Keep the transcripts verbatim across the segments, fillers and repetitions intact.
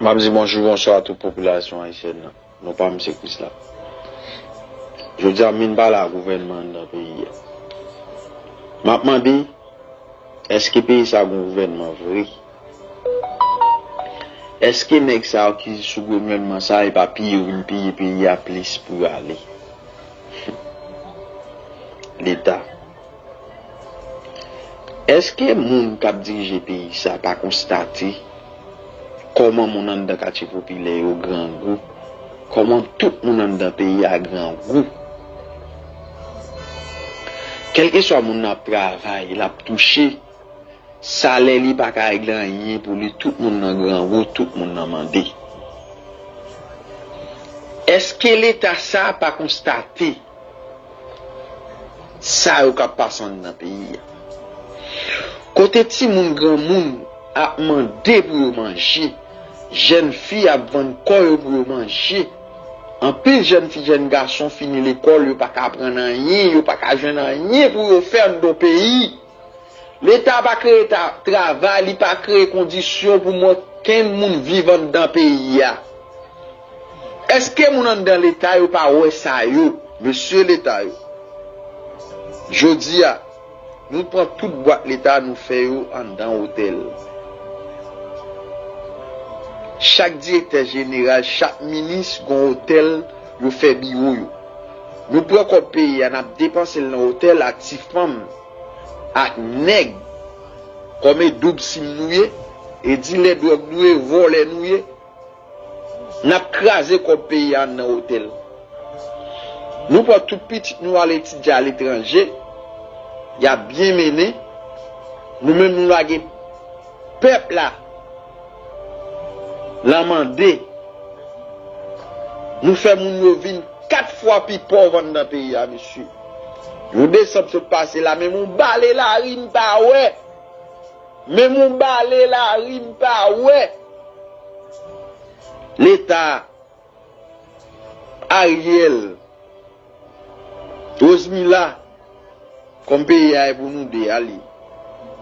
M ap di bonjou, bonswa a tout popilasyon ayisyèn nan. Non pa m se Krisla. Jodi a, m vin pale a gouvènman anndan peyi a. M ap mande, èske peyi sa a gon gouvènman vre? Èske nèg sa yo ki sou gouvènman sa a, e pa piye yo vin piye peyi a plis pou yo ale? Leta. Èske moun k ap dirije peyi sa pa konstate kòman moun anndan katye popilè yo grangou? Kòman tout moun anndan peyi a grangou? Kèlkeswa moun nan ap travay, l ap touche, salè li pa ka regle anyen pou li, tout moun nan grangou, tout moun nan mande. Èske Leta sa a pa konstate sa yo k ap pase anndan peyi a? Kote timoun, granmoun ap mande pou yo manje, jèn fi ap vann kò yo pou yo manje. Anpil jèn fi, jèn gason fini lekòl, yo pa ka aprann anyen, yo pa ka jwenn anyen pou yo fè anndan peyi. Leta pa kreye ta-, travay, li pa kreye kondisyon pou okenn moun viv anndan peyi a. Èske moun anndan Leta yo pa wè sa yo, mesye Leta yo? Jodi a, nou pran tout bwat Leta, nou fè yo anndan otèl. Chak direktè jeneral, chak minis gon otèl yo fè biwo yo. Nou pran kòb peyi a, n ap depanse l nan otèl ak ti fanm, ak nèg, kòm e doub sim nou ye, e dilè dwòg nou ye, vòlè nou ye. N ap kraze kòb peyi a nan otèl. Nou pran tout pitit nou al etidye aletranje, y ap byen mennen. Nou menm nou lage pèp la nan mande. Nou fè moun yo vin kat fwa pi pòv anndan peyi a, mesye. Yon desanm sot pase la, menm yon bale lari m pa wè. Menm yon bale lari m pa wè. Leta, Ariel, Rosemila, kòm peyi a e pou nou de a li.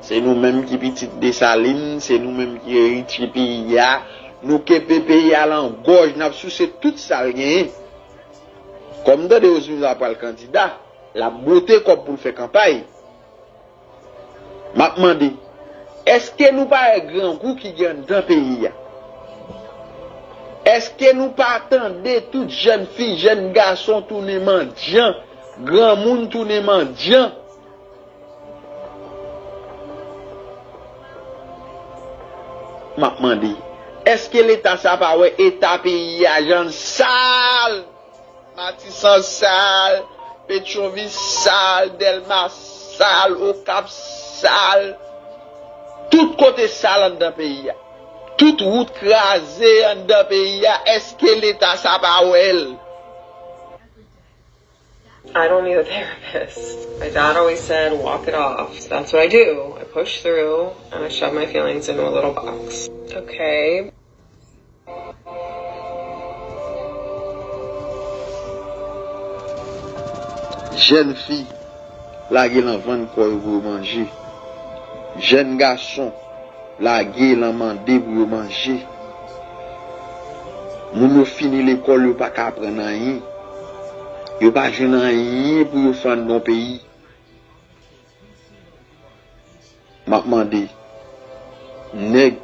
Se nou menm ki pitit Desalin, se nou menm ki eritye peyi a. Nou kenbe peyi a lan gòj, n ap souse tout sa l genyen. Kòm m tande Rosemila pral kandida, l ap bwote kòb pou l fè kanpay. M ap mande, èske nou pa wè grangou ki gen anndan peyi a? Èske nou pa tande tout jèn fi, jèn gason tounen mandyan, granmoun tounen mandyan? M ap mande, èske Leta sa pa wè eta peyi a jan l sal? Matisan sal, Petwovil sal, Dèlma sal, Okap sal. Tout kote sal anndan peyi a. Tout wout kraze anndan peyi a. Èske Leta sa pa wè l? I don't need a therapist. My dad always said, walk it off. So that's what I do. I push through and I shove my feelings into a little box. Okay. Jèn fi lage lan vann kò yo pou yo manje. Jèn gason lage lan mande pou yo manje. Moun yo fini lekòl, yo pa ka aprann anyen. Yo pa jwenn anyen pou yo fè anndan peyi. M ap mande, nèg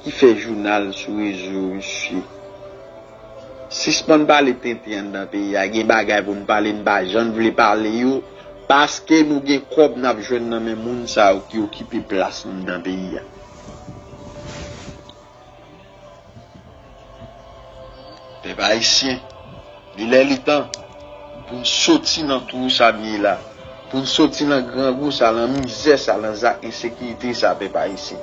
ki fè jounal sou rezo yo, mesye, sispann pale tenten anndan peyi a. Gen bagay pou n pale, n pa janm vle pale yo, paske nou gen kòb n ap jwenn nan men moun sa yo ki okipe plas nou anndan peyi a. Pèp ayisyen, li lè li tan pou n soti nan twou sa n ye la, pou n soti nan grangou sa, nan mizè sa, nan zak ensekirite sa, pèp ayisyen.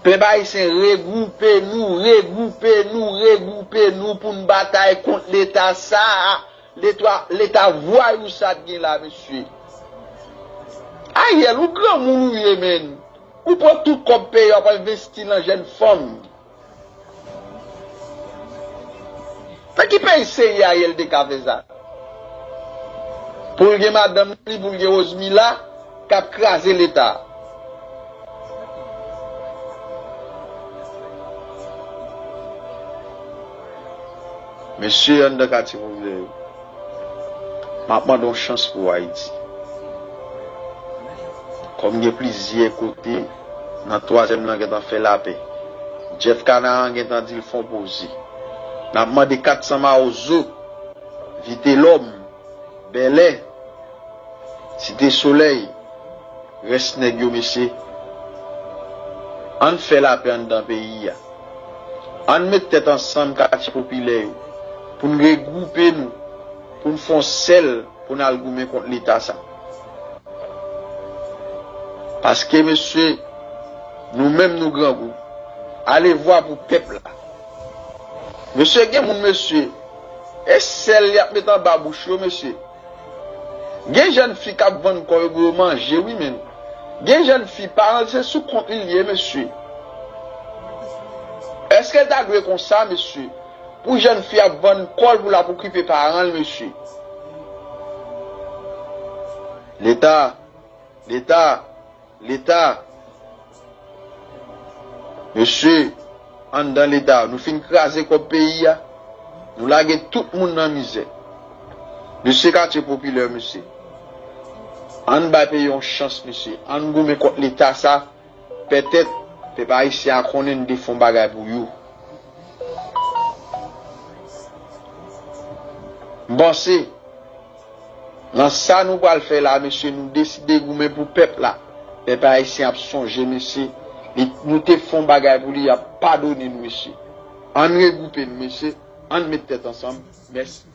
Pèp ayisyen, regwoupe nou, regwoupe nou, regwoupe nou pou n batay kont Leta sa a, Leta, Leta vwayou sa n gen la, mesye. Ariel, ou granmoun ou ye, menn. Ou pran tout kòb peyi a, w ap envesti nan jèn fanm. Nan ki peyi serye Ariel te ka fè sa? Pou l gen madanm li, pou l gen Rosemila, k ap kraze Leta. Mesye anndan katye popilè yo, m ap mande yon chans pou Ayiti. Kòm gen plizyè kote nan twazyèm nan gentan fè lapè, Jeff Canaran gentan di l fè yon poze. N ap mande kat san Mawozo, Vitelòm, Bèlè, Site Solèy, rès nèg yo, mesye. Ann fè lapè anndan peyi a. Ann met tèt ansanm katye popilè yo pou n regwoupe nou, pou n fè yon sèl, pou n al goumen kont leta sa. Paske, mesye, nou menm nou grangou. Alevwa pou pèp la. Mesye, gen moun, mesye, e sèl y ap met anba bouch yo, mesye. Gen jèn fi k ap vann kò yo pou yo manje, wi, men. Gen jèn fi, paran l se sou kont li l ye, mesye. Èske l ta dwe konsa, mesye? Pou jèn fi ap vann kò l pou l ap okipe paran l, mesye. Leta, Leta, Leta. Mesye, anndan Leta, nou fin kraze kòb peyi a. Nou lage tout moun nan mizè. Mesye katye popilè, mesye. Ann bay peyi yon chans, mesye. Ann goumen kont Leta sa. Petèt, pèp ayisyen a konnen n te fè yon bagay pou yo. M panse, nan sa nou pral fè la, mesye, nou deside goumen pou pèp la. Pèp ayisyen ap sonje, mesye. Li, nou te fè yon bagay pou li, y ap padone nou, mesye. Ann regwoupe nou, mesye. Ann met tèt ansanm. Mèsi.